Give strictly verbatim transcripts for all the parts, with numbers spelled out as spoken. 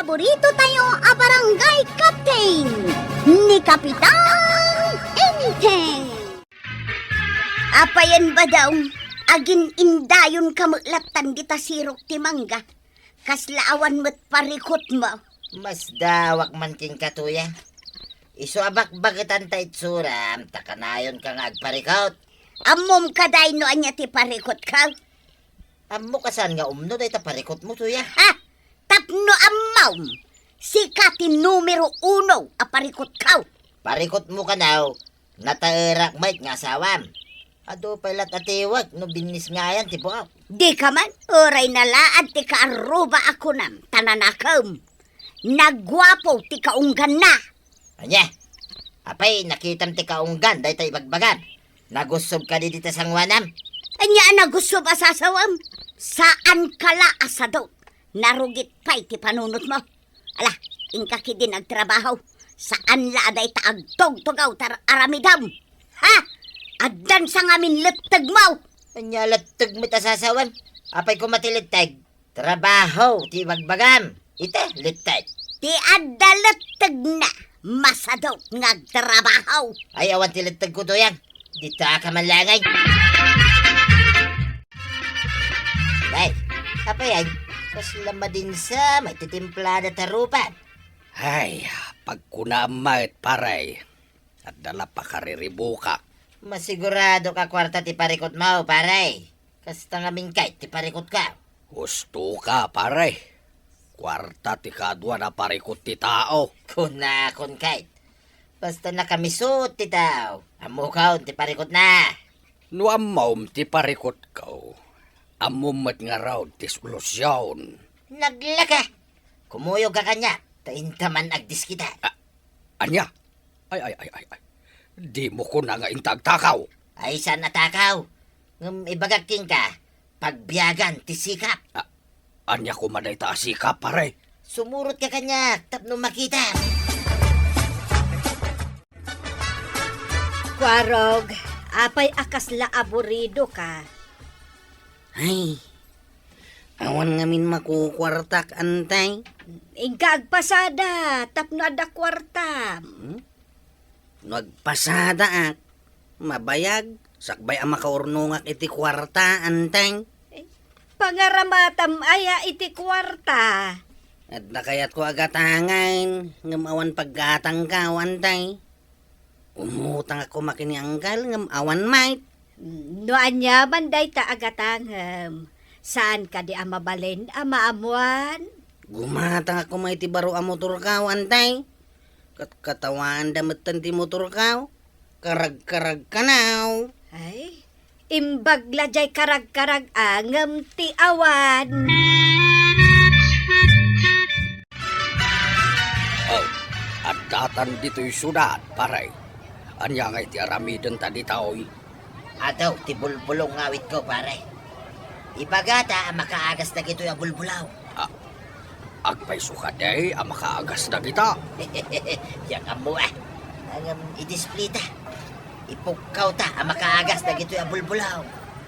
Paborito tayo a barangay captain, ni Kapitan Enteng. Apayen ba daw, agin-indayon ka met lattan dita sirok ti mangga. Kasla awan met parikutmo. Masdawak man kenka, Tuya. Isu a bakbaketan ta itsuram, ta kanayonka nga agparikut. Ammom kadi no ania ti parikutko? Ammok a saan nga umno dayta parikutmo, Tuya. Ha? Tapno ammom, sika ti numero uno a parikutko. Parikutmo kano, nataerak met nga asawam. Adu pay lat a tiwek no binnisngayan ti buok. Dika man, uray nalaad ti kaarruba a kunam, ta nanakem. Naguapo ti kaungganna. Ania? Apay, nakitam ti kaunggan dayta ibagbagam? Nagussob kadi dita sangoanam? Ania a nagussob a sasawem? Saanka la a sadot. Narugit pay ti panunotmo. Ala, inka ketdin agtrabaho. Saan la a dayta agtugtugaw ti ar-aramidem. Ha? Addan sa ngamin lettegmo. Ania letteg met a sasawem? Apay koma ti letteg? Trabaho ti ibagbagam. Ita, letteg. Ti adda lettegna, masadot nga agtrabaho. Ay, awan ti lettegko, Tuyang. Dita ka man laeng. Ay, apay ay, kasla madinsa, may titimplada ta rupa. Ay, pagkunam met, pare. Adda la pakariribukak. Masigurado ka kuarta ti parikutmo, pare. Kasta ngamin kayat ti parikutko. Husto ka, pare. Kuarta ti kaduan a parikut ti tao. Kunakon kayat. Basta nakamisut ti tao, ammokon ti parikutna. No ammom ti parikutko, ammom met ngarud ti solusion. Naglaka! Kumuyogka kaniak, ta inta man agdiskita. A-, ania? Ay, ay, ay, ay, ay. Dimo kuna nga inta agtakaw. Ay, saan a takaw? Ngem ibagak kenka, pagbiagan ti sikap. A-, ania koma dayta a sikap, pare? Sumurotka kaniak tapno makitam. Kuarog, apay a kasla aburidoka? Ay, awan ngamin makukuartak, antay. Inka agpasada tapno adda kuartam. Hmm? No agpasadaak, mabayag, sakbay a makaurnongak iti kuarta, antay. Eh, pangaramatam aya iti kuarta? Adda kayatko a gatangen, ngem awan paggatangko, antay. Umutangak koma ken ni Anggal ngem awan met. No aniaman dayta a gatangem, saan kadi a mabalin a maammuan? Gumatangak koma iti baro a motorko, antay. Ket katawaanda metten ti motorko. Karagkaragkanaw. Ay, imbag la diay karagkarag-angem ti awan. Oh, addatan ditoy siudad, pare. Ania ngay ti aramidenta ditoy? Adu ti bulbulong nga awitko, pare. Ibagata a makaagas dagitoy a bulbulong. Ah, agpayso kadi a makaagas dagita? Diak ammo, ah. Ngem idisplita. Ipukkawta a makaagas dagitoy a bulbulong.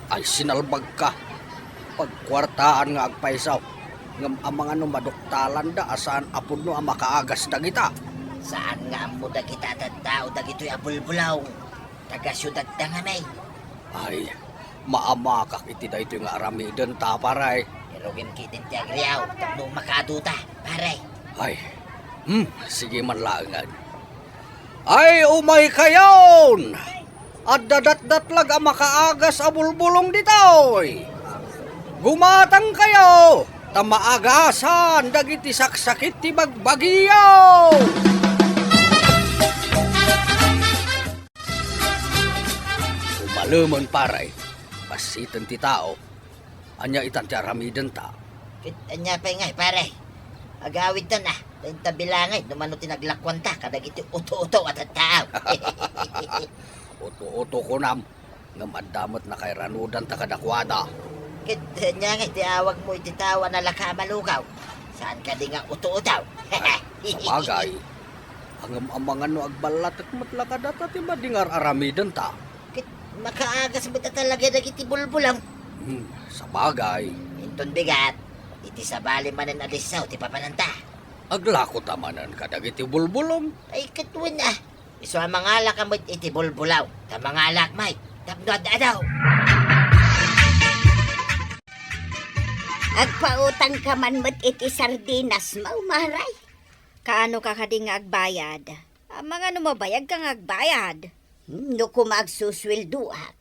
Ay, sinalbagka. Pagkuartaan nga agpayso. Ngem amangan no maduktalanda a saan a pudno a makaagas dagita. Saan nga ammo dagita a tattao dagitoy a bulbulong. Taga-siudadda ngamin. Ay, maamakak iti daytoy nga aramidenta, pare. Irugim ketdin ti agriaw tapno makaaduta, pare. Ay, hmm, sige man laengen. Ay, umaykayon! Adda datdatlag a makaagas a bulbulong ditoy. Gumatangkayo, ta maagasan dagiti saksakit ti bagbagiyo! Umalemen, pare, bassit ti tao. Ania itan ti aramidenta? Ket ania pay ngay, pare? Agawidtan a, ta inta bilangay no mano ti naglakuanta kadagiti uto-uto a tattao. Uto-uto kunam, ngem adda met nakairanudanta kadakuada. Ket ania ngay ti awagmo iti tao a nalaka a malugaw? Saan kadi nga uto-uto? Ay, sabagay. Ngem amangan no agballatek met la kadata ti madi nga ar-aramidenta. Ket makaagas met a talaga dagiti bulbulong. Hmm, sabagay. Inton bigat, iti sabali manen a disso ti papananta. Aglako ta manen kadagiti bulbulom. Ay, ket wen a. Isu a mangalaka met iti bulbulaw, ta mangalak met tapno ad-adaw. Agpautangka man met iti sardinas, Mao, Maray. Kaano ka kadi nga agbayad? Amangan no mabayagka nga agbayad. Hmm, no koma agsusueldoak,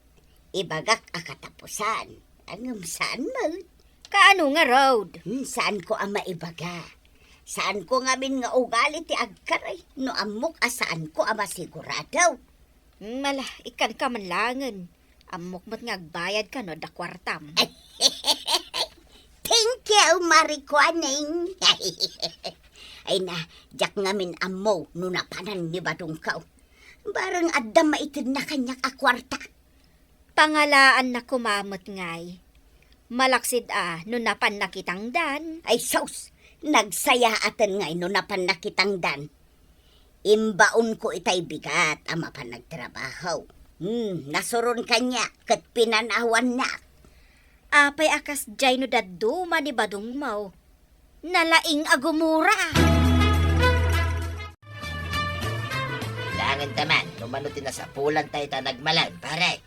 ibagak a katapusan. Ngem saan met. Kaano ngarud? Hmm, saanko a maibaga. Saanko ngamin nga ugali ti agkari no ammok a saanko a masigurado. Hmm, ala, ikkanka man laengen. Ammok met nga agbayadka no adda kuartam. Thank you, Marikuaning. Ay na, diak ngamin ammo no napanan ni badongko. Bareng adda maitedna kaniak a kuarta. Pangalaanna koma met ngay. Malaksid a no napanna kitangdan. Ay sus, nagsayaaten ngay no napanna kitangdan. Imbaonko itay bigat a mapan nagtrabaho. Hmm, nasuron kaniak ket pinanawannak. Apay a kasdiay no dadduma ni badongmo? Nalaing a gumura. Kailangan ta man, no mano ti nasapulan tayo ta nagmalan, pare.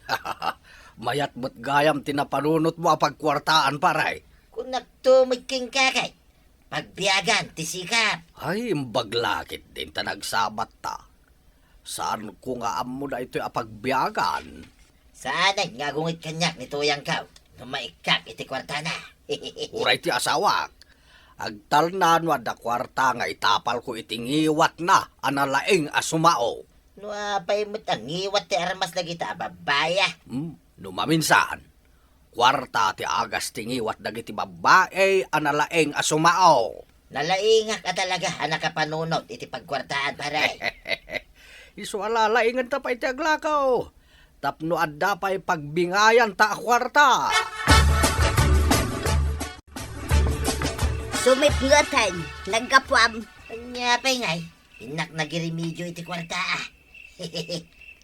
Mayat met gayam ti napanunotmo a pagkuartaan, pare. Kunakto met kenka kay, pagbiagan ti sikap. Ay, imbag la ketdin ta nagsabatta. Saanko nga ammo daytoy a pagbiagan. Saanen nga agungit kaniak ni tuyangko no maikkak iti kuartana. Uray ti asawak, agtalna no adda kuarta nga itapalko iti ngiwatna a nalaing a sumao. No apay met a ngiwat ti armas dagita a babbai a? Hmm, no maminsan, kuarta ti agas ti ngiwat dagiti babbai a nalaing a sumao. Nalaingak a talaga a nakapanunot iti pagkuartaan, pare. Isu a lalaingenta pay ti aglakaw tapno adda pay pagbingayanta a kuarta. Sumipngeten, naggapuam. Ania pay ngay, innak nagiremedio iti kuarta a.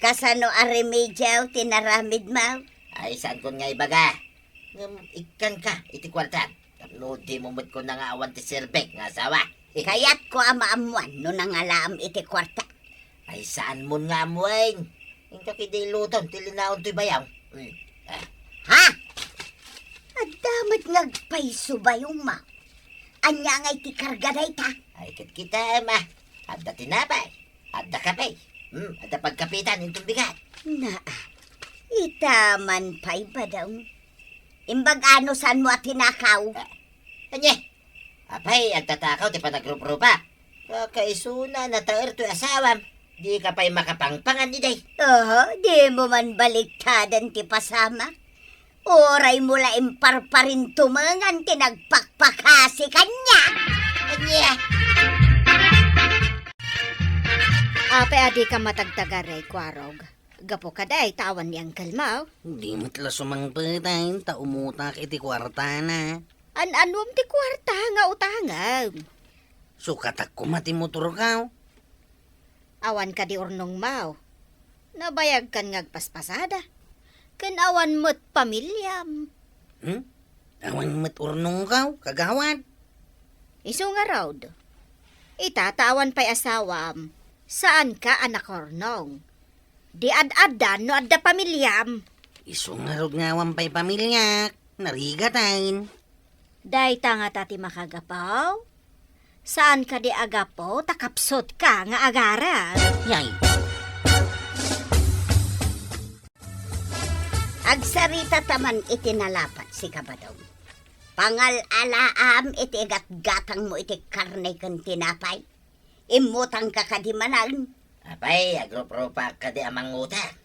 Kasano a remedio ti naramidmo? Ay, saankon nga ibaga. Ngem ikkanka iti kuarta. Tapno dimo met kuna nga awan ti serbek nga asawa. Kayatko a maammuan no nangalaam iti kuarta. Ay, saanmon nga ammoen. Inka kidi iluton ti linaon toy bayaw. Hmm. Ah. Ha? Adda met nga agpayso bayongmo. Ania ngay ti karga dayta? Ay, ket kitaem a. Adda tinapay. Adda kape. Hmm, adda pagkapitan inton bigat. Naa, ita man pay, Badong. Imbag a no saanmo a tinakaw? Ah, ania? Apay, agtatakaw ti panagruprupak. Kakaisuna, nataer toy asawam. Dika pay makapangpangan idi. Oho, dimo man baliktaden ti pasamak. Uraymo la imparparintumengan ti nagpakpakasi kaniak. Ania? Apay a dika matagtagaray, Kuarog? Gapu kadi ta awan ni Uncle Mau? Di met la sumangpet ta umutak iti kuartana. An-anuem ti kuarta nga utangem? Sukatak koma ti motorko. Awan kadi urnongmo? Nabayagkan nga agpaspasada. Ken awan met pamiliam. Hmm? Awan met urnongko, kagawad? Isu ngarud. Ita ta awan pay asawam, saanka a nakaurnong. Di ad-addan no adda pamiliam. Isu ngarud nga awan pay pamiliak, narigaten. Dayta ngata ti makagapu? Saan kadi a gapu ta kapsutka nga agaram? Yay. Agsarita ta man iti nalapat, sika Badong. Pangal-alaam iti igatgatangmo iti karne ken tinapay. Immutangka kadi manen? Apay, agruprupak kadi a mangutang?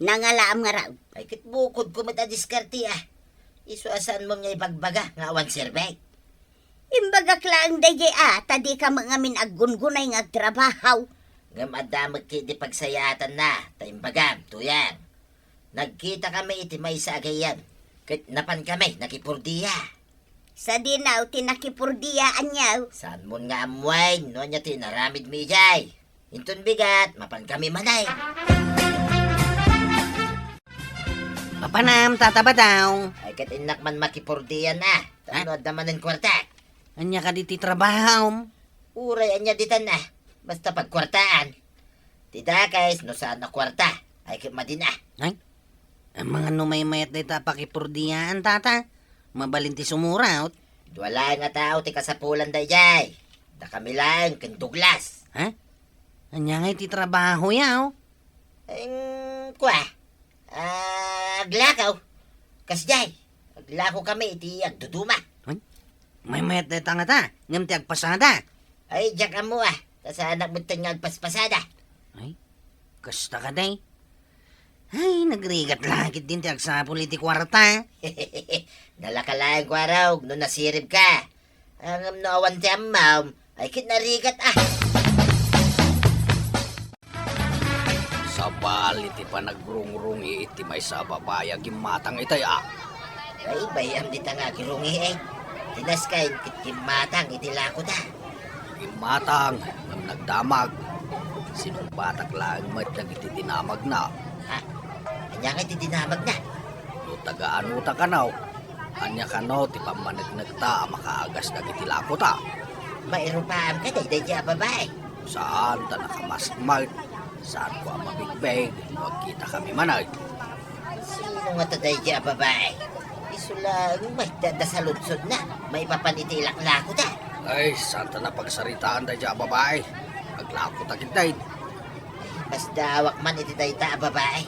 Nangalaam ngarud. Ay, ket bukodko met a diskarte a. Isu a saanmon nga ibagbaga nga awan serbek. Imbagak laeng daydiay a, ta dika met ngamin aggungunay nga agtrabaho. Ngem adda met ketdi pagsayaatanna, ta imbagam, Tuyang. Nagkitakami iti maysa a gayyem, ket napankami nakipurdia. Sadino ti nakipurdia, aniaw? Saanmon nga ammoen no ania ti inaramidmi idiay. Inton bigat, mapankami manen. Mapanam, Tata Badong. Ay, ket innak man makipurdia a. Tapno adda manen kuarta. Ania kadi ti trabahom? Uray ania ditan a, basta pagkuartaan. Ti dakes, no saan a kuarta, ay ket madin a. Ay, amangan no maymayat dayta a pakipurdiaan, tata. Mabalin ti sumuraot. Dua laeng a tao ti kasapulan daydiay. Dakami laeng ken Douglas. Ha? Ania ngay ti trabaho ya, oh? Eng, kua, ah, aglakaw. Kasdiay, aglakokami iti agduduma. Ay, maymayat dayta ngata, ngem ti agpasada. Ay, diak ammo a, ta saanak metten nga agpaspasada. Ay, kasta kadi. Ay, nagrigat la ketdin ti agsapul iti kuarta. Nalaka laeng kuarog no nasiribka. Ngem no awan ti ammom, ay ket narigat a. Sabali ti panagrungrungi iti maysa a babai a gimmatang itay a. Ay, bay-am dita nga agrungi, eh. Ti naskayen ket gimmatang iti lakoda. Gimmatang, ngem nagdamag. Sinungbatak laeng met dagiti dinamagna. Ha? Ania ngay ti dinamagna? No taga-ano ta kano? Ania kano ti pammaneknekta a makaagas dagiti lakota? Mairupaam kadi daydiay a babai? Saan ta nakamaskmag. Saanko a mabigbeg no agkitakami manen. Sino ngata daydiay a babai? Isu laeng met ti adda sa ludsodna maipapan iti ilaklakota. Ay, saan ta napagsaritaan daydiay a babai. Aglakota ketdi. Masdaawak man iti dayta a babai.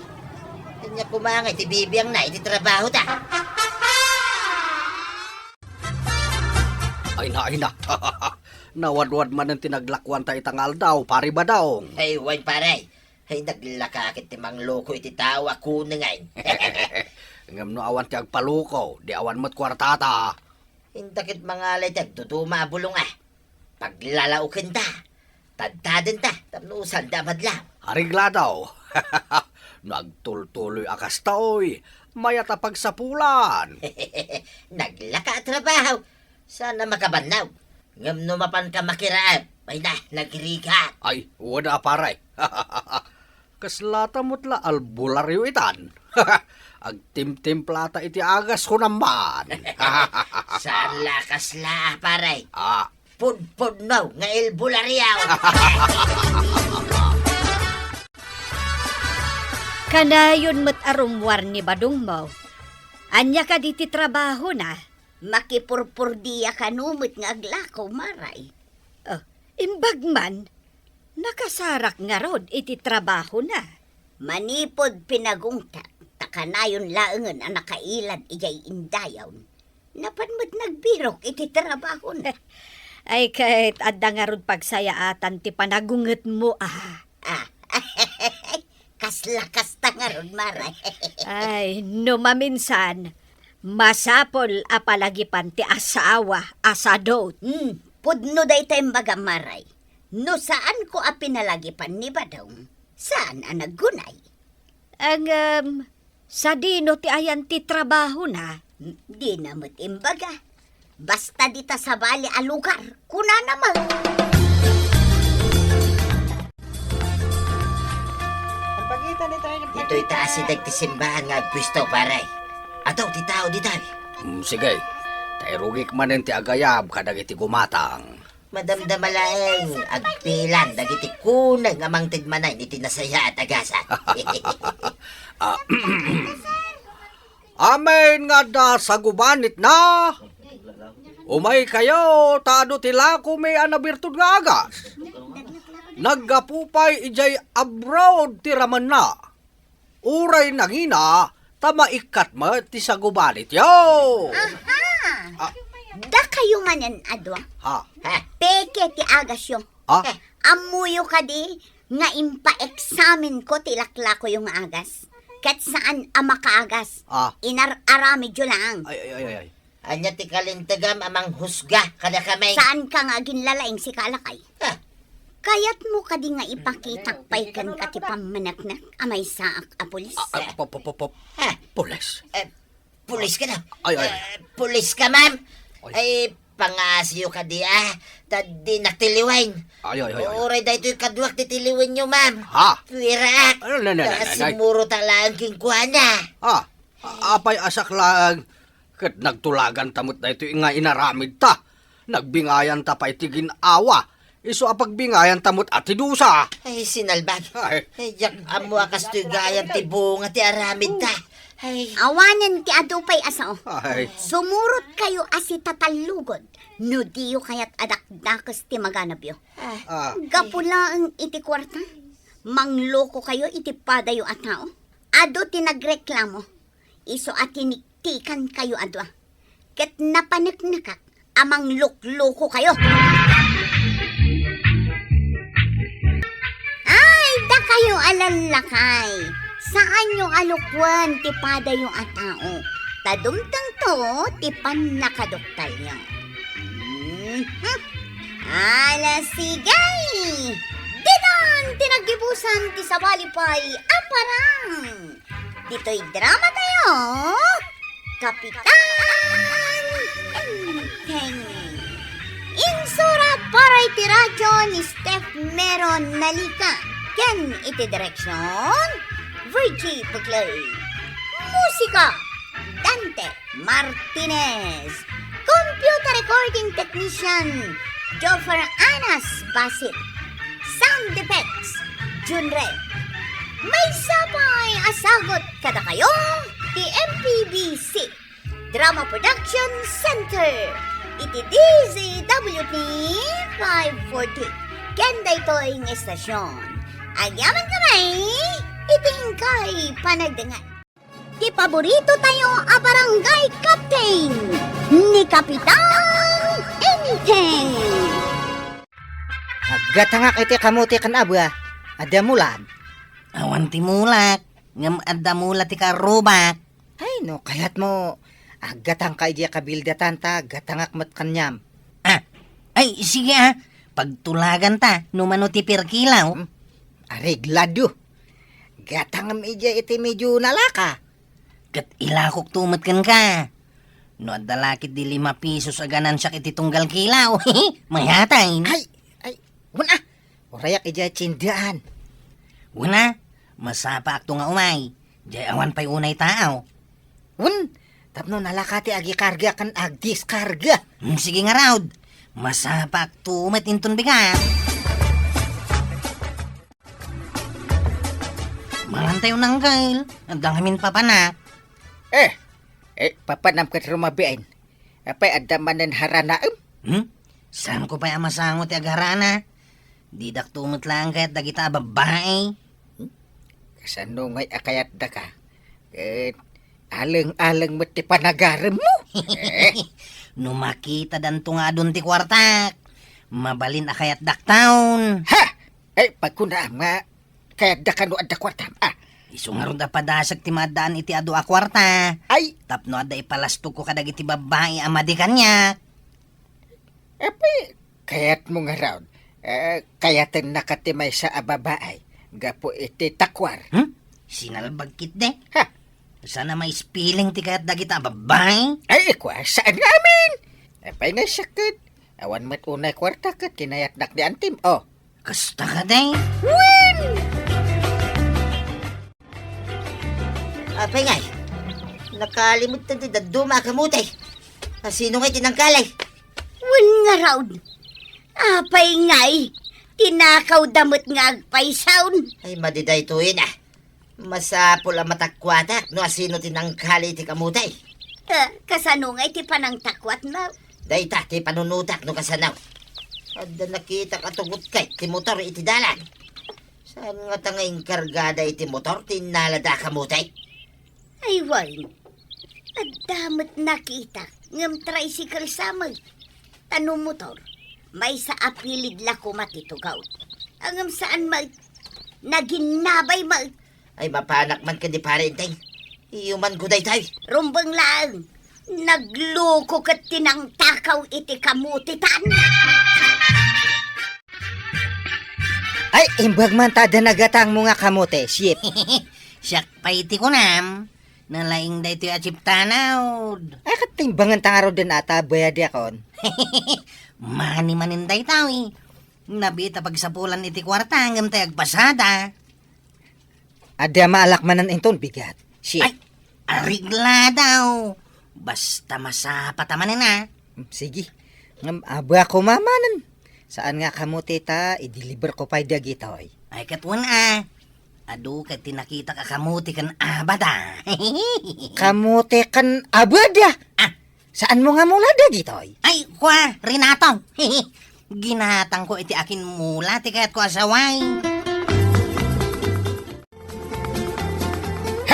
Ania koma nga iti bibiangna iti trabahota. Ay na, ay na. Nawadwad manen ti naglakuanta ita nga aldaw, Pare Badong. Ay, wen, pare. Ay, naglaka ket ti mangloko iti tao a kunengen. Ngem no awan ti agpaloko, di awan met kuartata. Inta ket mangala iti agduduma a bulong a. Paglalaokenta, tadtadenta, tapno sanda a madlaw. Areglado. No agtultuloy a kasta, oy, mayat a pagsapulan. Naglaka a trabaho, saan a makabannog. Ngem no mapanka makiraem, ay na, nagrigat. Ay, wen a, pare. Kaslata met la albularyo itan. Agtimtimplata iti agas, kunam man. Saan la kasla, pare. Ah. Pudpudno nga albularyo. Kanayon met a rummuar ni Badongmo. Ania kadi ti trabahona? Makipurpurdia kano met nga aglako, Maray. Oh, imbag man, nakasarak ngarud iti trabahona. Manipud pinagungtak, ta kanayon laengen a nakailad idiay indayon. Napan met nagbirok iti trabahona. Ay, ket adda ngarud pagsayaatan ti panagungetmo, a. Ah, kasla kasta ngarud, Maray. Ay, no maminsan, masapul a palagipan ti asawa a sadut. Hmm, pudno dayta imbagam, Maray. No saanko a pinalagipan ni Badong, saan a naggunay. Ngem, sadino ti ayan ti trabahona? Hmm, dina met imbaga. Basta dita sabali a lugar, kunana man. Ditoy ta asideg ti simbaan nga agpuesto, pare. Adu ti tao ditoy. Mm, sige. Ta irugik manen ti agayab kadagiti gumatang. Madamdama laeng agbilang dagiti kuneng a mangted manen iti nasayaat a gasat. Ah, amin nga adda sagubanitna, umaykayo, ta adu ti lakomi a nabirtud nga agas. Naggapu pay idiay abroad ti ramenna. Uray nangina, ta maikkat met ti sagubanityo. Aha! Ah. Dakayo manen a dua. Ha? Peke ti agasyo. Ah? Ammoyo kadi nga impaeksamenko ti laklakoyo nga agas? Ket saan a makaagas. Ah. Inar-aramidyo laeng. Ay, ay, ay, ay, ay. Ania ti kalintegam a manghusga kadakami? Saanka nga aginlalaing, sika a lakay? Ah. Kayatmo kadi nga ipakitak pay kenka ti pammaneknek a maysaak a pulis? Ah, ah, pop, pop, pop, pop. Ah. Pulis? Eh, pulis kano? Ay, ay. Eh, pulis ka, ma'am? Ay. Ay, pangaasiyo kadi, ah. Ta dinak tiliwen. Ay, ay, ay, ay. Uray daytoy kaduak ti tiliwenyo, ma'am. Ha? Puweraak. Ay, nay, nay, nay, nay. Ta simmurotak laeng kenkuana. Ah, a-, apay a saklang ket nagtulaganta met daytoy nga inaramidta. Nagbingayanta pay ti gin-awa. Isu a pagbingayanta met a ti dusa. Ay, sinalbag. Ay. Ay, diak ammo a kastoy gayam ti bunga ti aramidta. Ay. Awanen ti adu pay a sao. Ay. Sumurot kayo a sitatallugod no diyo kayat a dakdakes ti maganabyo. Ah. Ah. Gapu laeng iti kuarta, mangloko kayo iti padayo a tao. Adu ti nagreklamo. Isu a tiniktikan kayo a dua. Ket napaneknekak a manglukloko kayo. Ay, dakayo a lallakay, saanyo a lukwen ti padayo a tao, ta dumtengto ti pannakaduktalyo. Mhm. Ala, sige! Ditan ti naggibusan ti sabali pay a parang. Ditoy drama tayo, Kapitan Enteng. Insura para iti radyo ni Steph Meron Nalika ken iti direksyon, Virgie Bugley. Musika, Dante Martinez. Computer recording technician, Joffer Anas Basit. Sound effects, Junrel. Maysa pay a sagut kadakayo ti M P B C Drama Production Center iti D Z W T five forty ken daytoy nga estasyon. Agyaman kami iti inkay panagdengngeg. Ti paborito tayo a barangay captain, ni Kapitan Enteng. Aggatangak iti kamote ken abua, adda mulak. Awan ti mulak, ngem adda mula ti karrubak. Ay, no kayatmo, aggatangka idiay kabildatan ta aggatangak met kaniam. Ah, ay, sige, ah. Pagtulaganta, no mano ti perkilaw. Hmm? Areglado. Gatangem idiay iti medyo nalaka. Ket ilakokto met kenka. No adda la ketdi lima pesos a ganansiak iti tunggal kilaw, mayatay. Ay, ay, wen a. Urayak idiay tiendaan. Wen a, masapaakto nga umay. Diay awan pay unay tao. Wen, tapno nalaka ti agikarga ken agdiskarga. Hmm, sige ngarud. Masapaakto met inton bigat. Mangan tayo, Uncle. Adda ngamin papanak. Eh, eh, papanam ket rumabiin. Apay, adda manen haranaem? Hmm? Saanko pay a masango ti agharana? Didakto met laeng kayat dagita a babbai. Hmm? Kasano ngay a kayatdaka? Ket aleng-aleng met ti panagaremmo. Eh? No makitadanto nga adun ti kuartak, mabalin a kayatdak taon. Ha! Ay, pagkunaam nga, kayatda kano adda kuartam, ah. Isu ngarud a padasek ti maaddaan iti adu a kuarta. Ay! Tapno adda ipalastogko kadagiti babbai a madi kaniak. Apay, kayatmo ngarud, eh, kayatennaka ti maysa a babai gapu iti takuar. Hmm? Sinalbag ketdi? Ha? Saan a maispiling ti kayat dagita a babbai? Ay, ikua, saan nga amin? Apay nga sakit? Awan met unay kuarta ket kinayatnak ni antim, oh. Kasta kadi? Wen! Apay ngay, nakalimut ti dadduma a kamote. Asino ngay ti nangkalay? Wen ngarud. Apay ngay, tinakawda met nga agpaysaon. Ay, madi daytoyen, ah. Masapul a matakuatak no asino ti nangkali iti kamote. Eh, kasano nga iti panangtakuatmo? Dayta ti panunotak no kasano. Adda nakitak a tugot kay ti motor iti dalan. Saan ngata nga inkargada iti motor ti innalada a kamote? Ay, wen. Adda met nakitak, ngem tricycle sa met. Ta no motor, maysa a pilid la koma ti tugaw. Ngem saan met, naginnabay met. Ay, mapanak man ken ni Pare Enteng. Iyumanko daytoy. Rumbeng laeng, nagluko ket ti nangtakaw iti kamote tan. Ay, imbag man ta adda nagatangmo nga kamote, Sip. Siak pay ti kunam, nalaing daytoy a chiptanawd. Ay, ket timbangen ta ngaruden a ta bayadiakon. Mani manen daytoy. Nabiit a pagsapulan iti kuarta, ngem tay agpasada. Adda maalak manen inton bigat. Siya. Ay, aregladaw. Basta masapa ta manen, a. Sige. Ngem, aba ko mamanen. Saan nga kamote ta, i-deliver ko pay dagitoy. Ay, ket wen a. Adu ket ti nakitak a kamote ken abada. Kamote ken abada? Ah. Saan mo nga mula dagitoy? Ay, kua, Renato. Ginatang ko iti akin mula ti kayat ko a saway.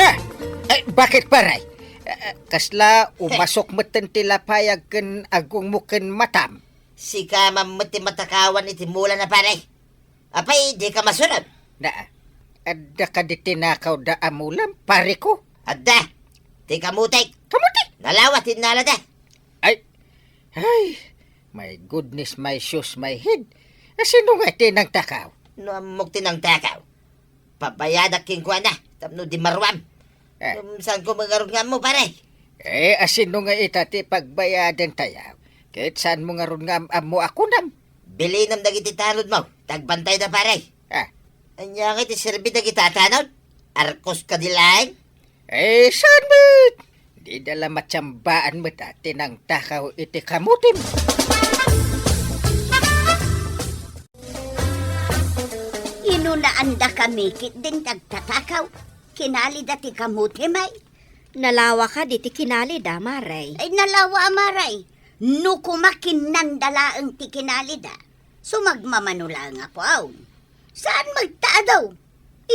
Ha? Ay, bakit, pare? Eh, eh, kasla umasok metten ti lapayag ken agungmo ken matam? Sika man met ti matakawan iti mula na, pare. Apay, di ka masurot? Na, adda kadi tinakaw da a mulam, pare ko? Adda. Ti kamutek. Kamutek? Nalawa ti nalada. Ay, ay, my goodness, my shoes, my head. Asino nga ti nangtakaw? No ammok ti nangtakaw, pabayadak kenkuana tapno di maruam. Eh. Ngem saan ko mangarud nga ammo, pare? Eh, asino nga ita ti pagbayadan tayaw? Ket saan mo ngarud nga am-, ammo a kunam? Bilinam dagiti tanod mo, ta agbantay da, pare. Ah. Ania nga ti serbi dagiti tanod? Arkos kadi laeng? Eh, saan met? Di da la matiambaan met a ti nangtakaw iti kamutim. Inunaanda kami ket din nagtatakaw. Kinalida ti kamutim ay. Nalawa kadi ti kinalida, Maray? Ay, nalawa, Maray. No kuma kinnanda laeng ti kinalida, sumagmamano laeng a puaw. Saan magtaadaw?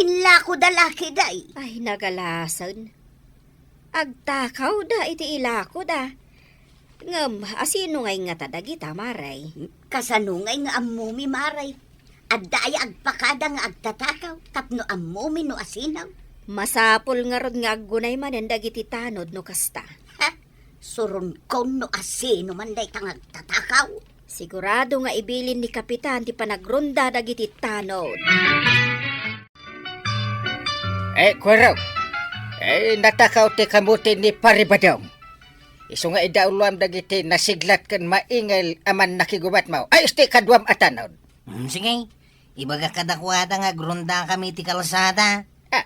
Inlakoda la kadi. Ay, nagalasen. Agtakawda iti ilakoda. Ngem, asino ngay ngata dagita, Maray? Kasano ngay nga ammomi, Maray? Adda aya agpakada nga agtatakaw tapno ammomi no asino? Masapul ngarud nga aggunay manen dagiti tanod no kasta. Ha? Suronkon no asino man dayta nga agtatakaw? Sigurado nga ibilin ni Kapitan ti panagronda dagiti tanod. Eh, Kuwero. Eh, natakaw ti kamuti ni Pare Badong. Isu nga idauloam dagiti nasiglat ken maingel a mannakigubatmo. Ay, isti kaduam a tanod. Hmm, sige. Ibagak kadakuada nga agrondakami ti kalsada. Ah.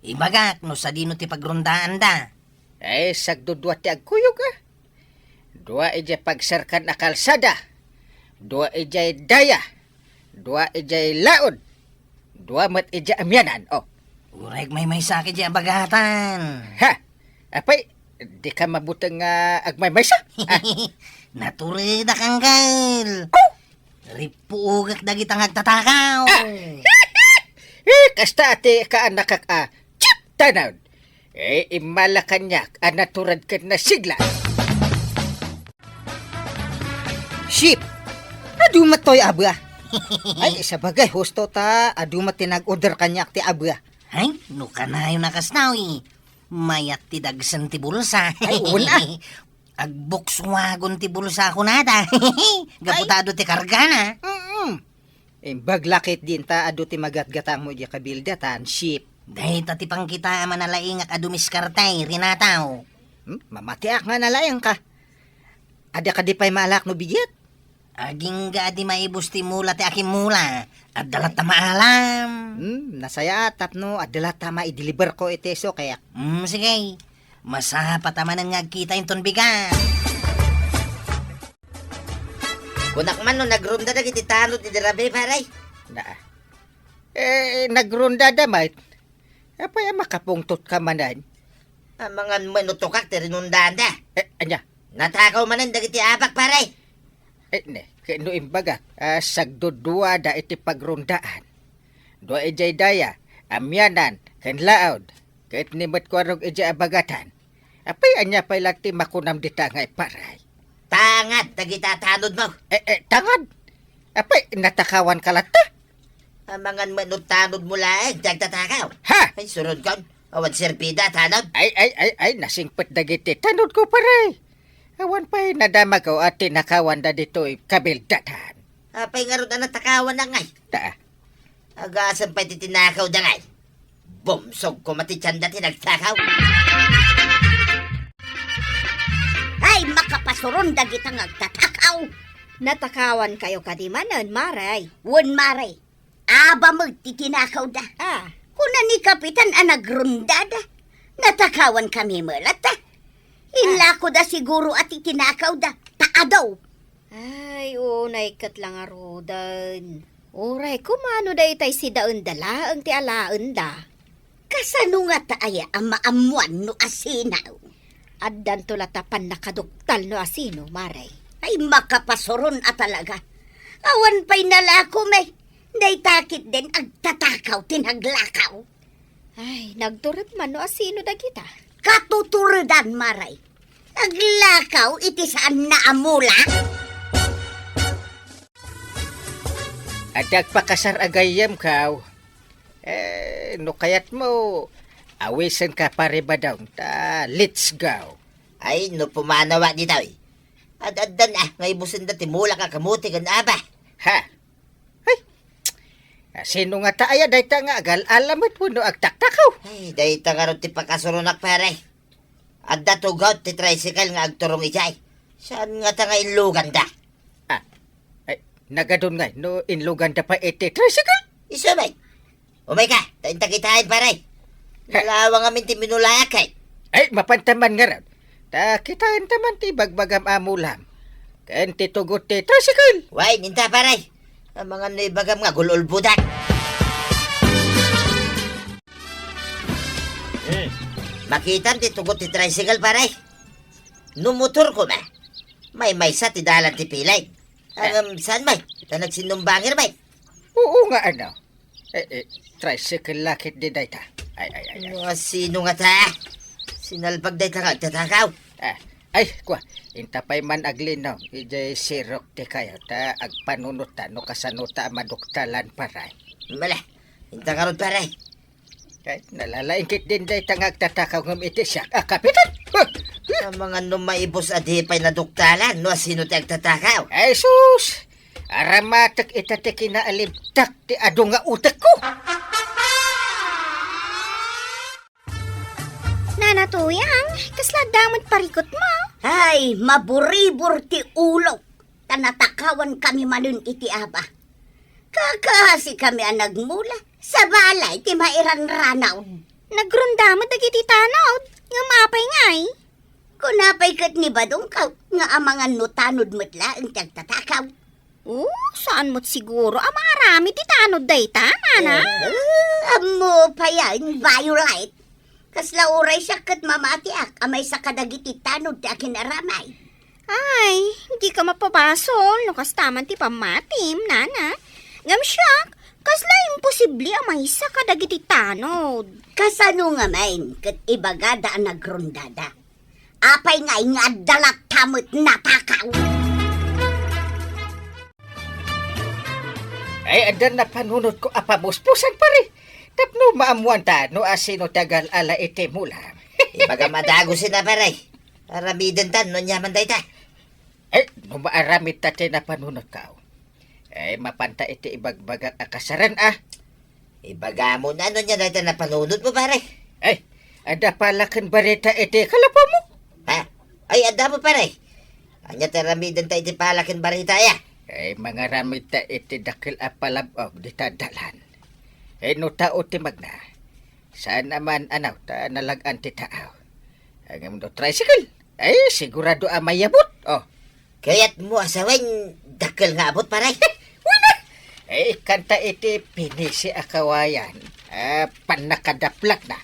Ibagak no sadino ti pagrondaanda. Eh, sagdudua ti agkuyog, ah. Dua idiay pagserkan a kalsada. Dua idiay daya. Dua idiay laod. Dua met idiay amianan. Oh. Uray agmaymaysa ka idiay abagatan. Ha? Apay, di ka mabuteng nga agmaymaysa? Ah. Naturedak, Angkel. Oh! Rippuogak dagita nga agtatakaw. Ah! Eh, kasta ti kaanakak a chip tanod. Eh, immala kaniak a natured ken nasigla. Chip, adu met toy abua. Ay, sabagay, husto ta, adu met ti nag-order kaniak ti abua. Ay, no kanayon a kasta, eh. Mayat ti dagsen ti bulsa. Ay, una. Ag-Volkswagen ti bulsa kunada. Gapu ta adu ti kargana. Mm-mm. Imbag la ket dinta adu ti magatgatangmo idiay kabildatan, Chip. Dayta ti pangkitaem a nalaingak a dumiskarte, Renato. Hmm? Mamatiak nga nalaingka. Adda kadi pay maalak no bigat? Agingga a di maibus ti mula ti akimmula. Adda latta maalam. Hmm, nasayaat tapno adda latta maideliver ko iti sukek. Hmm, sige. Masapata manen nga agkita inton bigat. Kunak man no nagronda dagiti tanod idi rabii, pare? Na. Eh, nagrondada met. Apay a makapungtotka manen? Amangan met no tukak ti rinondaanda. Eh, ania? Natakaw manen dagiti abak, pare. Eh, ne, ket no imbagak, ah, sagdudduada iti pagrondaan. Dua idiay daya, amianan, ken laod. Ket ni met kuarog idiay abagatan. Apay, ania pay la ti makunam dita nga iparay? Tangad dagita tanodmo. Eh, eh, tangad? Apay, natakawanka latta? Amangan met no tanodmo laeng ti agtatakaw. Ha? Ay, surodkon. Awan serbida, tanod. Ay, ay, ay, ay, nasingpet dagiti tanodko, pare. Awan pay nadamagko a tinakawanda ditoy kabildatan. Apay ngarud a natakawan ngay? Ta. Agasem pay ti tinakawda ngay. Bumsog koma ti tienda ti nagtakaw. Ay, makapasuron dagita nga agtatakaw. Natakawankayo kadi manen, Maray? Wen, Maray. Aba met ti tinakawda. Ah. Kuna ni Kapitan a nagrondada. Natakawankami met latta. Ah. Inlakoda siguro a ti tinakawda. Ta adu. Ay, unay ket la ngaruden. Uray kumano daytay sidaenda laeng ti alaenda. Kasano ngata aya a maammoan no asino? Addanto la ta pannakaduktal no asino, Mare. Ay, makapasuron a talaga. Awan pay nalako, may. Dayta ketdin agtatakaw ti naglakaw. Ay, nagtured man no asino dagita. Katuturedan, Mare. Naglakaw iti saan nga amula? Adda agpakasar a gayyemko. Eh, no kayatmo, awisenka, Pare Badong, ta let's go. Ay, no pumanaw ditoy. Ad-addan a, nga ibusenda ti mulak a kamote ken aba. Ha? Ay, asino ngata aya dayta nga agal-ala met wenno agtaktakaw? Ay, dayta ngarud ti pakasuronak, pare. Adda tugot ti tricycle nga agturong idiay. Saan ngata nga inluganda? Ah, ay, nagadun ngay no inluganda pay iti tricycle? Isu met. Umayka, ta inta kitaen, pare. He. Nalawang amin ti minulayak, eh. Ay, mapanta man ngarud. Ta kitaenta man ti ibagbagam a mulam. Ken ti tugot ti tricycle. Wen, inta, pare. Amangan no ibagam nga agul-ulbodak. Hmm. Makitam ti tugot ti tricycle, pare. No motor koma, maymaysa ti dalan ti pileg. Ah. Ngem saan, may? Ta nagsinumbangir, may. Oo nga, ano? Eh, eh, tricycle la ketdi dayta. Ay, ay, ay, ay. Nga sino ngata? Sinalpag dayta nga agtatakaw. Ah, ay, kua, inta pay man aglinong, idiay sirok ti kayo, ta agpanunot ta no kasano ta a maduktalan, pare. Mala, inta ngarud, pare. Ay, nalalaing ketdin dayta nga agtatakaw ngem iti siak a kapitan. Huh! Amangan no maibus a di pay naduktalan no asino ti agtatakaw. Ay, sus! Aramatek ita ti kinaalibtak ti adu nga utekko. Nana Tuyang, kasla adda met parikutmo? Ay, maburibur ti ulok, ta natakawan kami manen iti aba. Kakasi kami a nagmula, sabali ti mairanranaw. Nagrunda met dagiti tanod, ngem apay ngay? Kuna pay ket ni Badongko nga amangan no tanod met laeng ti agtatakaw. Oh, saan met siguro a maaramid ti tanod dayta, nana? Eh, ammo pay a, Violet. Kasla uray siak ket mamatiak a maysa kadagiti tanod ti akinaramay. Ay, dika mapabasol no kasta man ti pammatim, nana. Ngem siak, kasla imposible a maysa kadagiti tanod. Kasano ngamin ket ibagada a nagrundada? Apay ngay nga adda latta met natakaw? Ay, adda napanunotko a pamuspusan, pare. Tapno maammuanta no asino ti agal-ala iti mulam. Ibagam a dagusen a, pare. Aramidenta no aniaman dayta. Ay, no maaramidta ti napanunotko. Ay, mapanta iti ibagbagak a kasaran, a. Ibagam no ania dayta napanunotmo, pare. Ay, adda pala ken barita iti kalapawmo? Ha? Ay, adda met, pare. Ania ti aramidenta iti pala ken barita, aya? Ay, mangaramidta iti dakkel a palab-og dita dalan. Ay, no tao ti magna, saan a man-anaw ta nalag-an ti tao. Ngem no tricycle, ay, sigurado a mayabut. Oh. Kayatmo a sawen, dakkel nga abut, pare? Wen a! Eh, kanta iti pinisi a kawayan, a, pannakadaplatna.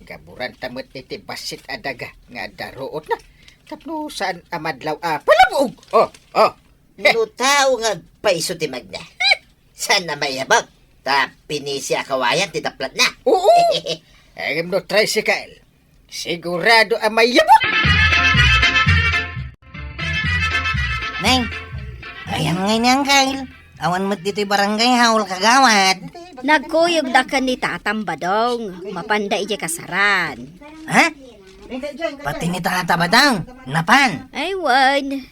Gaburanta met iti bassit a daga nga adda ruotna. Tapno saan a madlaw a palabog. Oh, oh. No tao nga agpaiso ti magna, saan a mayabut? Ta pinisi a kawayan ti daplatna. Oo. Ngem no tricycle, sigurado a mayabut. Neng, ayan ngay ni Uncle. Awan met ditoy barangay hall, kagawad. Nagkuyogda ken ni Tatang Badong, mapanda idiay kasaran. Ha? Pati ni Tata Badong, napan? Ay, wen.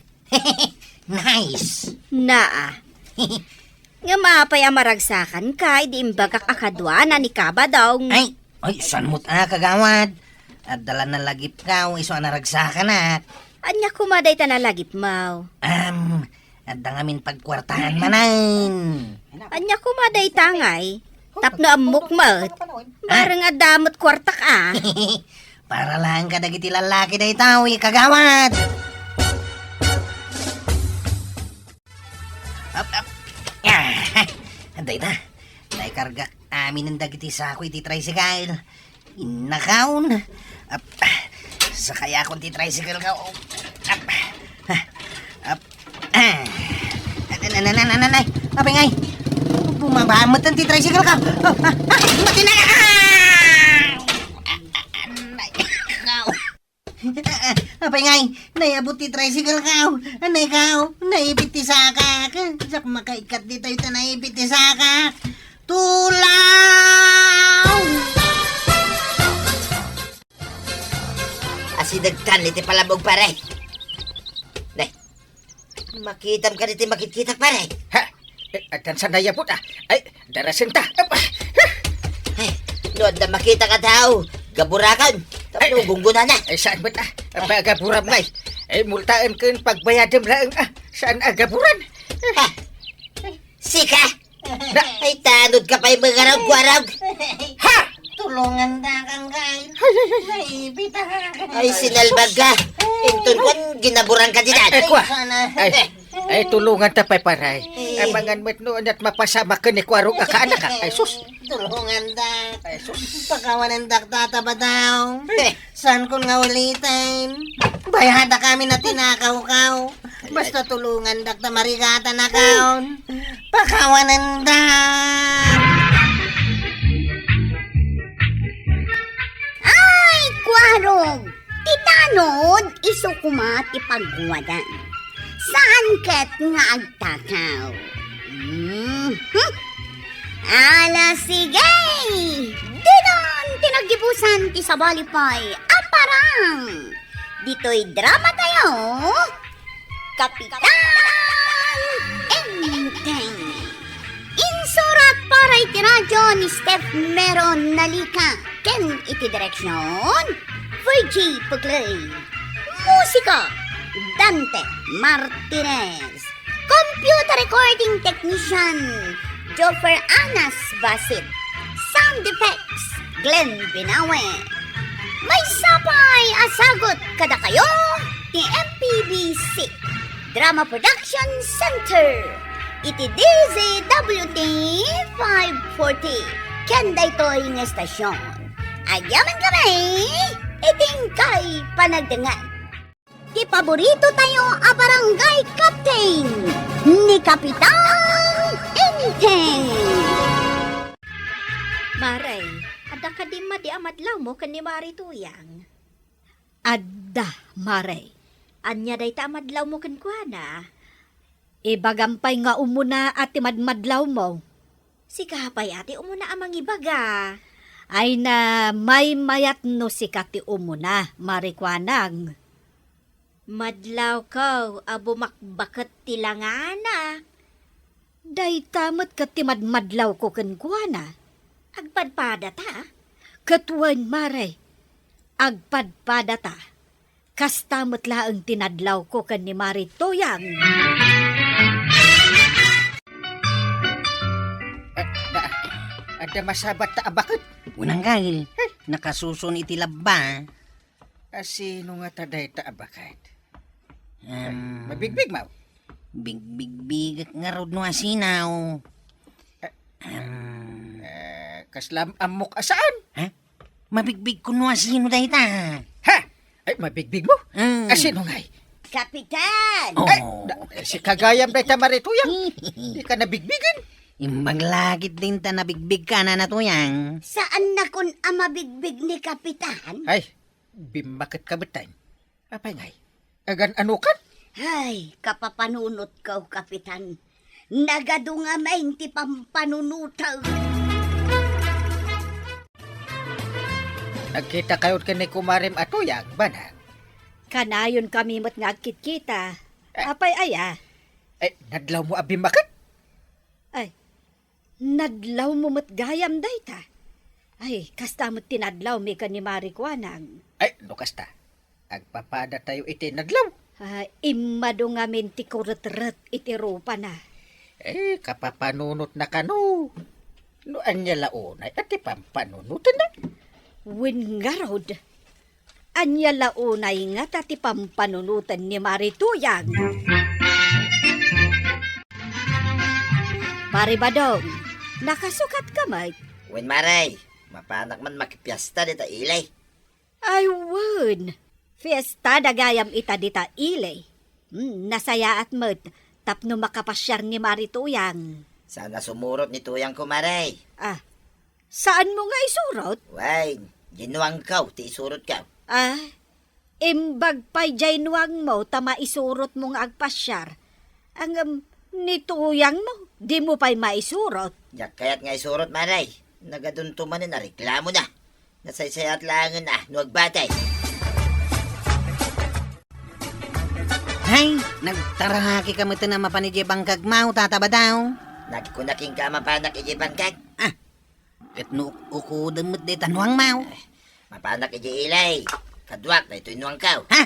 Nice. Naa. Ngem apay a maragsakanka idi imbagak a kaduana ni Kabadong? Ay, ay, saan met a, kagawad? Adda la nalagipko isu a naragsakanak. Ania koma dayta nalagipmo? Am, adda ngamin pagkuartaan manen. Ania koma dayta ngay? Tapno ammok met. Ah. Bareng adda met kuartak a. Para laeng kadagiti lallaki daytoy, kagawad. Dayta, naikargak aminen dagiti sako iti tricycle. Innakaon. Ap, sakayakon ti tricycle ko. Ap, ap, ah. Nanay, apay ngay? Bumaba met ti tricycle ko. Ah, ah, ah, matinay! Ah! Anay, ikaw. Apay ngay, naiabut ti tricycle ko. Anay ko, naipit ti sakak. Diak makaikkat ditoy ta naipit ti sakak. Tulaw! Asidegtan iti palabog, pare. Deh, makitam kadi ti makitkitak, pare? Ha? Eh, addan sa naiabut, ah. Ay, darasenta. Aba. Ay, no adda makitak a tao, gaburakon. Tapno gunggunana. Ay, saan met, ah? Aba, gaburam ngay. Ay, multaen ken pagbayadem laeng, ah. Saan a gaburan? Ha? Sika? Ay, tanod ka pay mangarag-warag. Ha? Tulongan da kang kay. Ay, ay, ay, ay. Naipit ka. Ay, sinalbag ka. Inton kuan, ginaburan ka ditan. Ay, ay, kua. Ay, ay, tulongan ta pay, pare. Eh. Amangan met no, aniat mapasamak ken ni kuarog a kaanak ka. Ay, sus. Tulongan da. Ay, sus. Pakawanan da, tata, badaw. Eh. Saan kon nga uliten? Bayada kami na tinakaw kaw. Basta tulongan dak ta marigatan a kaon. Pakawanan da. Ay, kuarog! Ti tanod, isu koma ti pagwadan. Saan ket nga agtakaw? Mhm. Ala, sige! Dinan ti naggibusan ti sabali pay a parang! Ditoy drama tayo, Kapitan Enteng. Insurat para iti radio ni Steph Meron Nalica ken iti direksyon, Virgie Puclay. Musika, Dante Martinez. Computer recording technician, Joffer Anas Basit. Sound effects, Glenn Binawe. Maysa pay a sagut kadakayo ti M P B C Drama Production Center iti D Z W T five forty ken daytoy nga estasyon. Agyaman kami iti inkay panagdengngeg. Ti paborito tayo a barangay captain, ni Kapitan Enteng. Mare, adda kadi madi a madlawmo ken ni Mari Tuyang? Adda, Mare. Ania dayta a madlawmo kenkuana? Ibagam pay nga umuna a ti madmadlawmo. Sika pay a ti umuna a mangibaga. Ay na, maymayat no sika ti umuna, Mari Kuanang. Madlawko a bumakbaket ti langana. Dayta met ket ti madmadlawko kenkuana. Agpadpadata? Ket wen, Mare, agpadpadata. Kasta met laeng ti nadlawko ken ni Mari Tuyang. Adda, adda masabat ta a baket. Unang kail, nakasuson iti labba. A sino ngata dayta a baket? Em, mabigbig, maw? Bigbigbigek ngarud no asinaw. Eh, em. Eh, kasla ammok a saan? Ha? Mabigbig kuno a sino dayta? Ha? Ay, mabigbig mo? Mm. A sino ngay? Kapitan! Oh. Ay, da, eh, si kagayam dayta, Mari Tuyang. Di ka nabigbigan. Imbag lagit din ta nabigbig ka na, Natuyang. Saan na kun a mabigbig ni Kapitan? Ay, bimmaket ka betan. Apay ngay? Agan-ano kan? Hay, kapapanunotko, Kapitan. Nagadu ngamin ti pampanunotek. Nagkita kayo ken ni kumarem a Tuyang, banag? Kanayon kami met nga agkitkita. Eh. Apay aya? Eh, nadlaw mo a bimmaket? Ay, nadlaw mo met gayam dayta. Ay, kasta met ti nadlaw mi ken ni Mari Kuanang. Ay, no kasta, agpapada tayo iti nadlaw. Ah, immadu ngamin ti kuretret iti rupana. Eh, kapapanunot na kano. No anya la unay, ati pampanunoten na. Wen ngarud, anya la unay ngata ti pampanunoten ni Mari Tuyang? Mari Badong, Nakasukatka met? Wen, Mare, mapanak man makipiesta dita ili. Ay, wen. Fiesta da gayam ita dita ili. Hmm, nasayaat met tapno makapasiar ni Mari Tuyang. Saan a sumurot ni Tuyangko, Mare. Ah, saanmo nga isurot? Wen, nuangko ti isurotko. Ah, imbag pay jay nuangmo ta maisurotmo nga agpasiar. Ngem ni Tuyangmo, dimo pay maisurot. Diak kayat nga isurot, Mare. Nagadunto manen a reklamona. Nasaysayaat laengen a no agbatay. Hay, nagtarahakika met a mapan idiay bangkagmo, Tata Badaw. Nagkuna kenka a mapanak idiay bangkag? Ah, ket no uk-, ukudem met dayta nuangmo. Eh, mapanak idiay ili. Kaduak daytoy nuangko. Ha?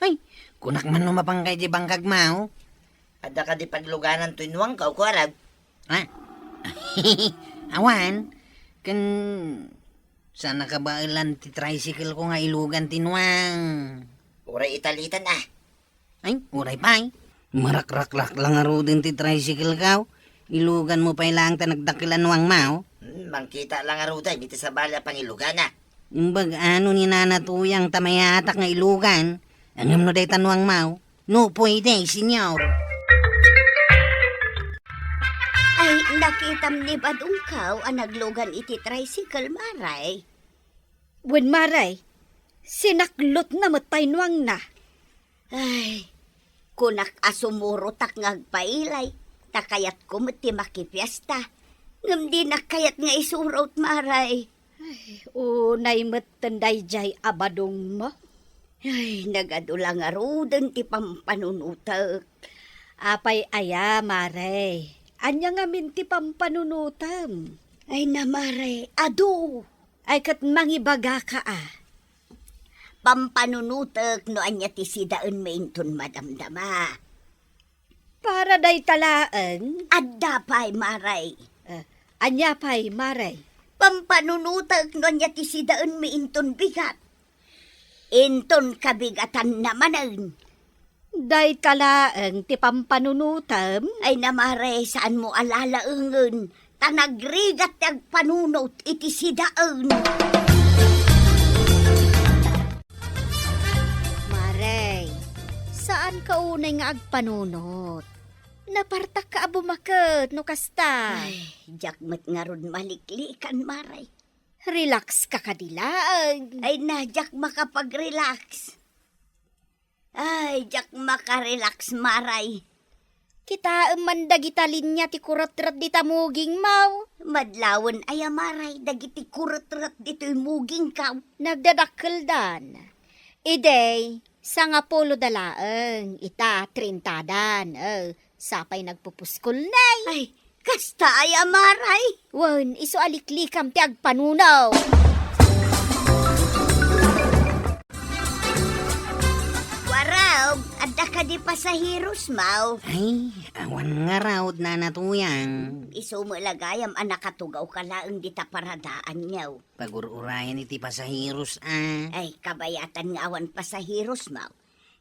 Ay, kunak man no mapanka idiay bangkagmo. Adda kadi pagluganan toy nuangko, kuarag? Ha? Awan, ken saan a kabaelan ti tricycle ko nga ilugan ti nuang. Uray italitan, ah. Ay, uray pay. Marakraklak la ngaruden ti tricycle ko. Iluganmo pay laeng ta nagdakkel a nuangmo. Hmm, mangkita la ngaruden iti sabali a pangilugana. Imbag ano ni Nana Tuyang ta mayatak nga ilugan, ngem no dayta nuangmo, no puede, senyor. Ay, nakitam ni Badongko a naglugan iti tricycle, Mare. Wen, Mare, sinaklotna met tay nuangna. Ay, kunak a sumurotak nga agpaili, ta kayatko met ti makipiesta. Ngem dinak kayat nga isurot, Mare. Ay, unay metten daydiay a badongmo. Ay, nagadu la ngaruden ti pampanunotek. Apay aya, Mare? Ania ngamin ti pampanunotem? Ay na, Mare, adu. Ay, ket mangibagaka a. Pampanunotek no ania ti sidaenmi inton madamdama. Para dayta laeng? Adda pay, Mare. Eh, ania pay, Mare? Pampanunotek no ania ti sidaenmi inton bigat. Inton kabigatanna manen. Dayta laeng ti pampanunotem? Ay na, Mare, saanmo a lalaengen. Ta nagrigat ti agpanunot iti sidaen. Mare, saanka unay nga agpanunot. Napartakka a bumaket no kasta. Ay, diak met ngarud maliklikan, Mare. Relax ka kadi laeng. Ay na, diak makapag-relax. Ay, diak makarelax, Mare. Kitaem man dagita linia ti kuretret dita mugingmo. Madlawen aya, Mare, dagiti kuretret ditoy mugingko? Nagdadakkeldan. Idi, sangapulo da laeng, ita, trintadan. Eh, sapay nagpupuskolnay. Ay, kasta aya, Mare? Wen, isu a liklikam ti agpanunot. Warog, adda kadi pasaherosmo? Ay, awan ngarud, Nana Tuyang. Isu met la gayam a nakatugawka laeng dita paradaanyo. Pagur-urayan iti pasaheros a. Ay, kabayatan nga awan pasaherosmo.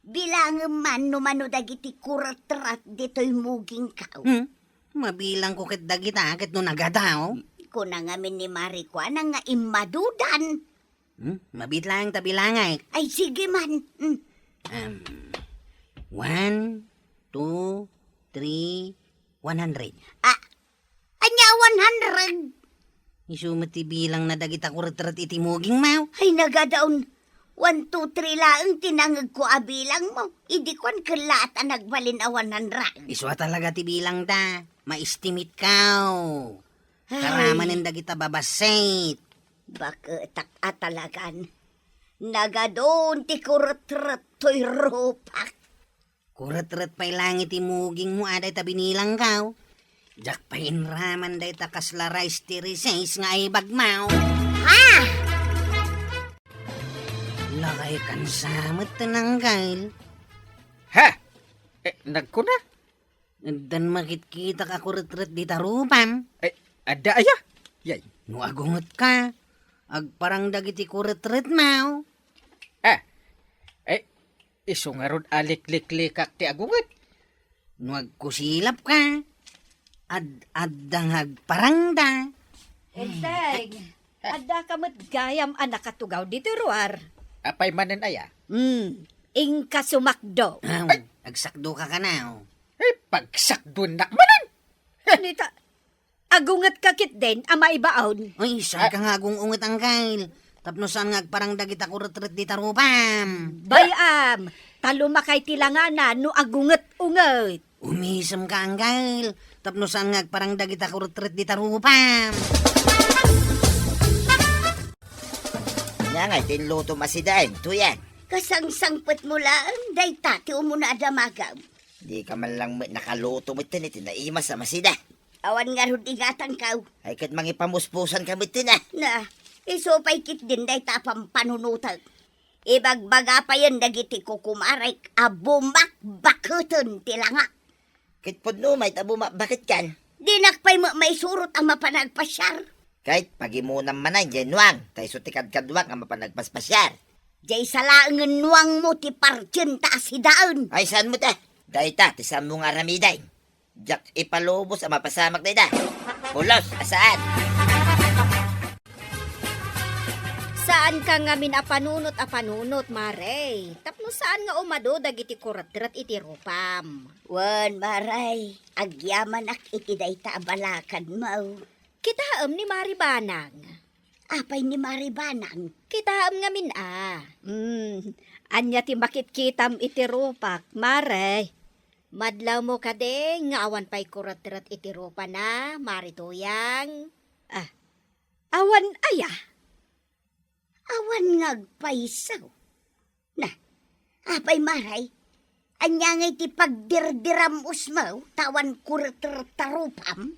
Bilangem man no mano dagiti kuretret ditoy mugingko. Hmm? Mabilangko ket dagita ket no nagadaw. Kuna ngamin ni Mare Juana nga immadudan. Hmm? Mabiit laeng ta bilangek. Ay, sige man. Hmm. Um, one, two, three, one hundred. Ah, ania one hundred? Isu met ti bilangna dagita kuretret iti mugingmo. Ay, nagadaon. One, two, three laeng ti nangegko a bilangmo. Idi kuan ket laat a nagbalin a one hundred. Isu a talaga ti bilangda. Ma-estimate-ko. Ay. Karamanen dagita babassit. Baketak a talagan. Nagadun ti kuretret toy rupak. Kuretret pay laeng iti mugingmo a dayta binilangko. Diak pay inraman dayta kasla rice ti recess nga aibagmo. Ha? Lakay kansa met ti nanggal. Ha? Eh, nagkuna? Addan makitkitak a kuretret dita rupam. Eh, adda aya? Yay. No agungetka, agparang dagiti kuretretmo. Ah, eh, isu ngarud a likliklikak ti agunget. No agkusilapka, Ad-, adda nga agparangda. Enteng, adda ka met gayam a nakatugaw ditoy ruar. Apay manen aya? Hmm, inka sumakdo. Aw, ay, agsakdo ka kanaw. Ay, pagsakdoennak manen! Nita, agunget ka ketdin a maibaon. Ay, saan ka nga agung-unget, Angkel? Tapno saan nga agparang dagita kuretret dita rupam? Bay-am, ta lumakay ti langana no agunget-unget. Umisem ka, Angkel. Tapno saan nga agparang dagita kuretret dita rupam? Ania ngay ti inlutom a sidaen, Tuyang? Kasangsangpetmo laeng dayta ti umuna a damagam. Dika man lang met nakaluto metten iti naimas a masida. Awan ngarud ingatangko. Ay, ket mangipamuspusan ka metten a. Na, isu pay ketdin dayta a pampanunotek. Ibagbaga payen dagiti kukumarek a bumakbaketen ti langak. Ket pudno met a bumakbaketkan. Dinak pay met maisurot a mapan agpasiar. Ket pagimonam manen diay nuang, ta isu ti kadkaduak a mapan agpaspasiar. Diay sa laengen nuangmo ti partienta a sidaen. Ay, saan met a? Dayta ti saanmo nga aramiden. Diak ipalubos a mapasamak dayta. Pulos a saan. Saanka ngamin a panunot a panunot, Mare. Tapno saan nga umadu dagiti kuretret iti rupam. Wen, Mare, agyamanak iti dayta a balakadmo. Kitaem ni Mare Banang. Apay ni Mare Banang? Kitaem ngamin a. Hmm, ania ti makitkitam iti rupak, Mare? Madlawmo kadi nga awan pay kuretret iti rupana, Mare Tuyang? Ah, awan aya? Awan nga agpayso. Na, apay, Mare? Ania ngay ti pagdirdiram-osmo, ta awan kuretret ta rupam?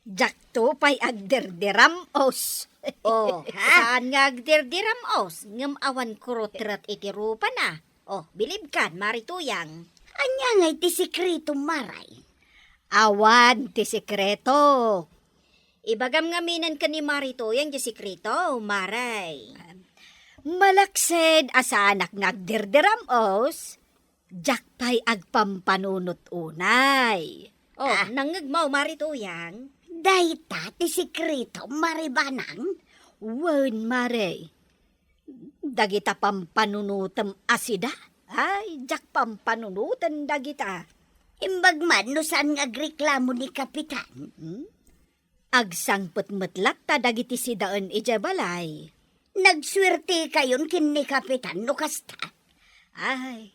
Diakto pay agdirdiram-os. Oh, ha? Saan nga agdirdiram-os, ngem awan kuretret iti rupana? Oh, bilibkan, Mare Tuyang. Ania ngay ti sekretom, Mare? Awan ti sekreto. Ibagam ngaminen ken ni Mare Tuyang ti sekreto, Mare. Malaksid a saanak nga agdirdiram-os, diak pay agpampanunot unay. Oh, ah, nangngegmo, Mare Tuyang? Dayta ti sekreto, Mare Banang? Wen, Mare. Dagita pampanunotem a sida? Ay, diak pampanunoten dagita. Imbag man no saan nga agreklamo ni Kapitan? Hmm? Agsangpet met latta dagiti sidaen idiay balay. Nagsuertekayon ken ni Kapitan no kasta. Ay,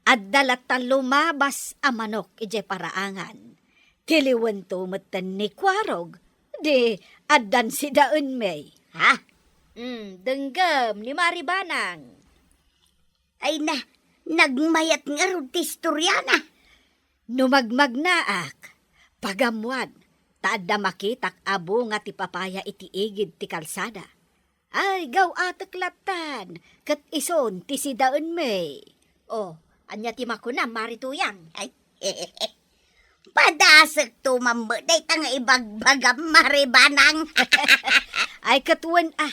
adda latta lumabas a manok idiay paraangan. Tiliwento metten ni Kuarog, di addan sidaenmi. Ha? Mm, denggem ni Mare Banang. Ay na, nagmayat ngarud ti istoriana. No magmagnaak, pagammuan, ta adda makitak a bunga ti papaya iti igid ti kalsada. Ay, gaw-atek lattan, ket isun ti sidaenmi. Oh, ania ti makunam, Mare Tuyang? Ay, padasekto man met dayta nga ibagbagam, Mare Banang. Ay, ket wen a,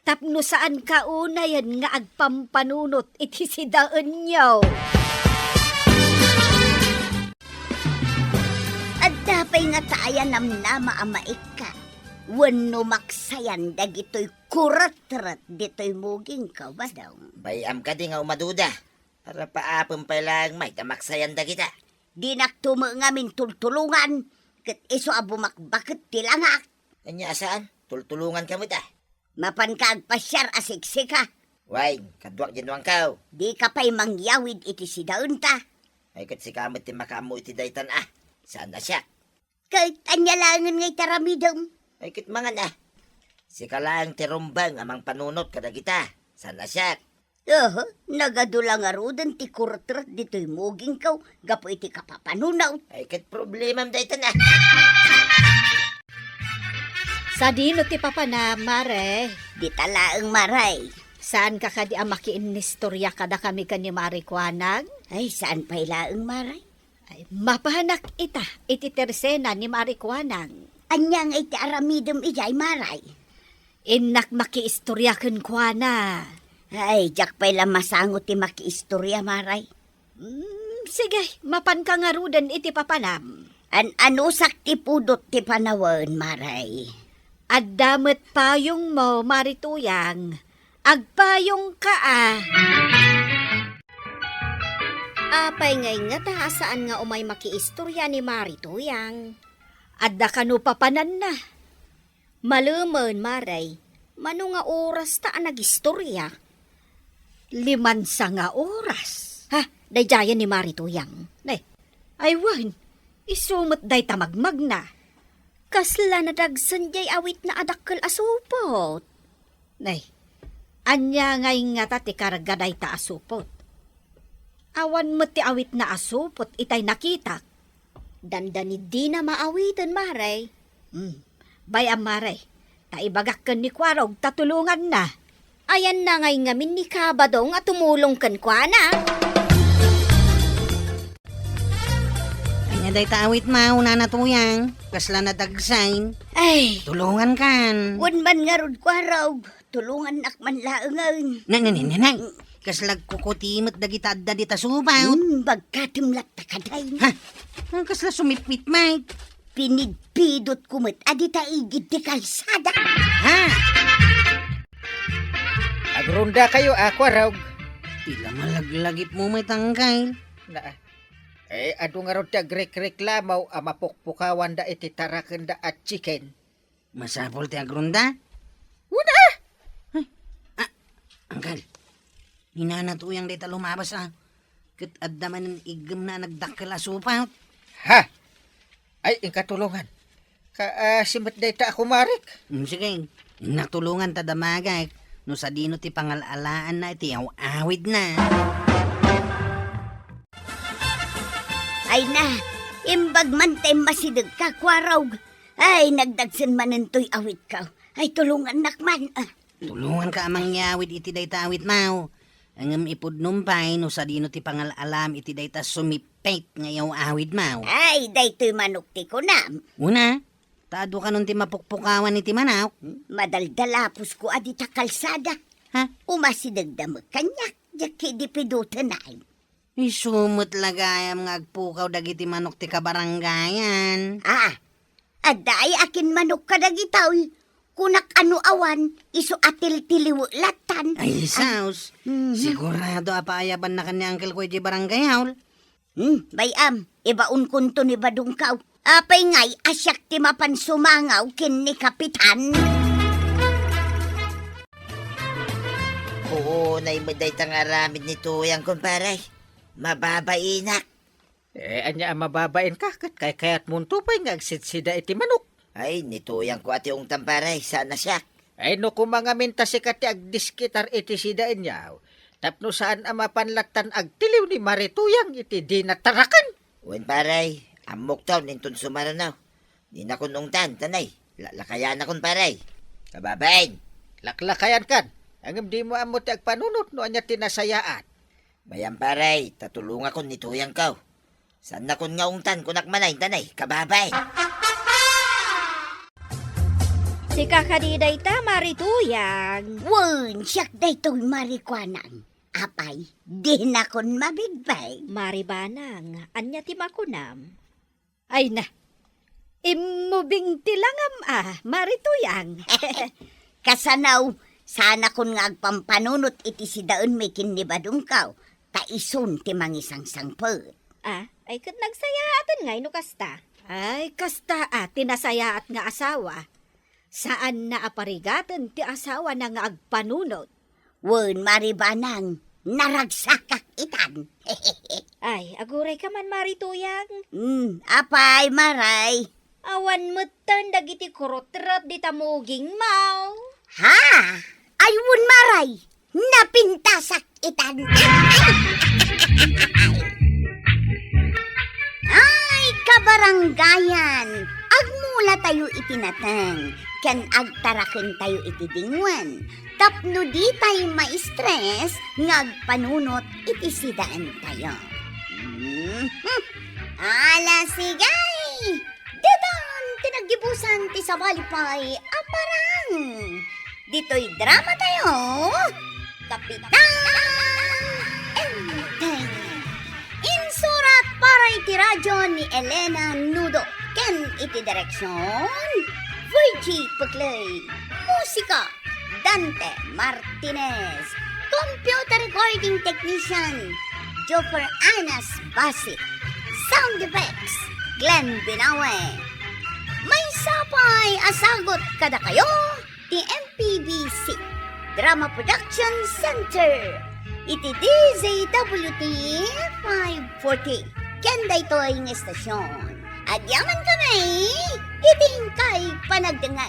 tapno saanka unayen nga agpampanunot iti sidaenyo. Adda pay ngata aya namnama a maikkat wenno maksayan dagitoy kuretret ditoy mugingko, Badong? Bay-am kadi nga umaduda. Arapaapem pay laeng met a maksayan dagita. Dinakto met ngamin tultulongan, ket isu a bumakbaket ti langak. Ania a saan? Tultulonganka met a. Mapanka agpasiar a siksika. Wen, kaduak diay nuangko. Dika pay mangyawid iti sidaenta. Ay, ket sika met ti makaammo iti daytan a. Saan a siak. Ket ania laengen nga iti aramidem? Ay, ket mangan a. Sika laeng ti rumbeng a mangpanunot kadagita. Saan a siak. Aha, nagadu la ngaruden ti kuretret ditoy mugingko gapu iti kapapanunot. Ay, ket problemam daytan a. Sadino ti papanam, Mare? Dita laeng, Mare. Saanka kadi a makiinnistoria kadakami ken ni Mare Kuanang? Ay, saan pay laeng, Mare. Ay, mapanak ita iti tersena ni Mare Kuanang. Ania nga iti aramidem idiay, Mare? Innak makiistoria kenkuana. Ay, diak pay la masango ti makiistoria, Mare. Mm, sige, mapanka ngaruden iti papanam. An-anusak ti pudot ti panawen, Mare. Adda met payongmo, Mari Tuyang. Agpayongka, a. Apay ngay ngata a saan nga umay makiistoria ni Mari Tuyang? Adda kano papananna. Malemen, Mare, mano nga oras ta a nagistoria? Limansa nga oras. Ha? Daydiayen ni Mari Tuyang. Nay, ay wen, isu met dayta magmagna. Kasla nadagsen diay awitna a dakkel a supot. Nay, ania ngay ngata ti karga dayta a supot? Awan met ti awitna a supot itay nakitak. Dandani dina maawiten, Mare. Hmm. Bay-am, Mare, ta ibagak ken ni Kuarog ta tulonganna. Ayanna ngay ngamin ni Kabadong a tumulong kenkuana. Ania dayta awitmo, Nana Tuyang? Kasla nadagsen. Ay. Tulongankan. Wen man ngarud, Kuarog. Tulongannak man laengen. Na, na, na, na, na. Kasla agkukuti met dagita adda dita supot. Hmm, bagkatim latta kaday. Ha? Ang kasla sumipit, Mike. Pinidpidotko met a dita igid ti kalsada. Ha? Agrondakayo, a, Kuarog. Ti la malaglagipmo met, Angkel. Na, eh, adu ngarud ti agrekreklamo a mapukpukawanda iti tarakenda a chicken. Masapul ti agronda? Wen a! Ay, a, Angkel, ni Nana Tuyang dayta lumabas, a. Ket adda manen iggemna a nagdakkel a supot. Ha? Ay, inka tulongan. Ka, a, simet dayta a kumarik. Hmm, sige. Innak tulongan ta damagek no sadino ti pangal-alaanna iti aw-awidna. Ay na, imbag man ta immasidegka, Kuarog. Ay, nagdagsen manen toy awitko. Ay, tulongannak man, a. Tulonganka a mangyawid iti dayta awitmo. Ngem ipudnom pay no sadino ti pangal-alam iti dayta sumippet nga iyaw-awidmo. Ay, daytoy manok ti kunam. Wen a, ta adu kanon ti mapukpukawan iti manok. Madaldalapusko a dita kalsada. Ha? Umasidegda met kaniak, diak idi pidutenay. Isu met la gayam nga agpukaw dagiti manok ti kabarangayan. A, adda ay akin manok kadagitoy? Kunak a no awan, isu a tiltiliwek lattan. Ay, sus. Mhm. Sigurado a paayabannakan ni Uncle Koy diay barangay hall. Hmm, bay-am, ibaonkonto ni Badongko. Apay ngay a siak ti mapan sumangaw ken ni Kapitan? Puonay met dayta nga aramid ni Tuyang, kumpare. Mababainak. Eh, ania a mababainka ket kaykayatmonto pay nga agsidsida iti manok? Ay, ni Tuyangko a ti ungtan, pare, saan a siak. Ay, no koma ngamin ta sika ti agdiskitar iti sidaenyo, tapno saan a mapan lattan agtiliw ni Mari Tuyang iti dina taraken. Wen, pare, ammokto, inton sumaruno. Dinakon ungtan, tanay. La-, lakayanakon, pare. Kababain. Laklakayankan. Ngem dimo ammo ti agpanunot no ania ti nasayaat. Bay-am, pare, ta tulongakon ni Tuyangko. Saannakon nga ungtan, kunak manay, tanay, kababain. Sika kadi dayta, Mari Tuyang? Wen, siak daytoy, Mari Kuanang. Apay, dinakon mabigbeg. Mari Banang, ania ti makunam? Ay na, immubing ti langam a, Mari Tuyang. Kasano, saanakon nga agpampanunot iti sidaenmi ken ni Badongko, ta isun ti mangisangsangpet. A, ay ket nagsayaaten ngay no kasta. Ay, kasta a ti nasayaat nga asawa. Saanna a parigaten ti asawana nga agpanunot. Wen, Mari Banang, naragsakak itan. Ay, agurayka man, Mari Tuyang. Hmm, apay, Maray? Awan metten dagiti kurutrut dita mugingmo. Ha? Ay, wen, Maray, napintasak itan. Ay, kabarangayan, agmulatayo iti nateng ken agtarakentayo iti dingwen tapno ditay ma-stress nga agpanunot iti sidaentayo. Mhm. Ala, sige! Daytan ti naggibusan ti sabali pay a parang. Ditoy dramatayo, Kapitan Enteng. Insurat Para iti radio ni Elena Nudo ken iti direksion, Virgie Puclay. Musika, Dante Martinez. Computer recording technician, Joffer Anas Basic. Sound effects, Glenn Binawe. Maysa pay a sagut kadakayo ti M P B C Drama Production Center iti D Z W T five forty. Ken daytoy nga estasyon, agyamankami iti inkay panagdengngeg.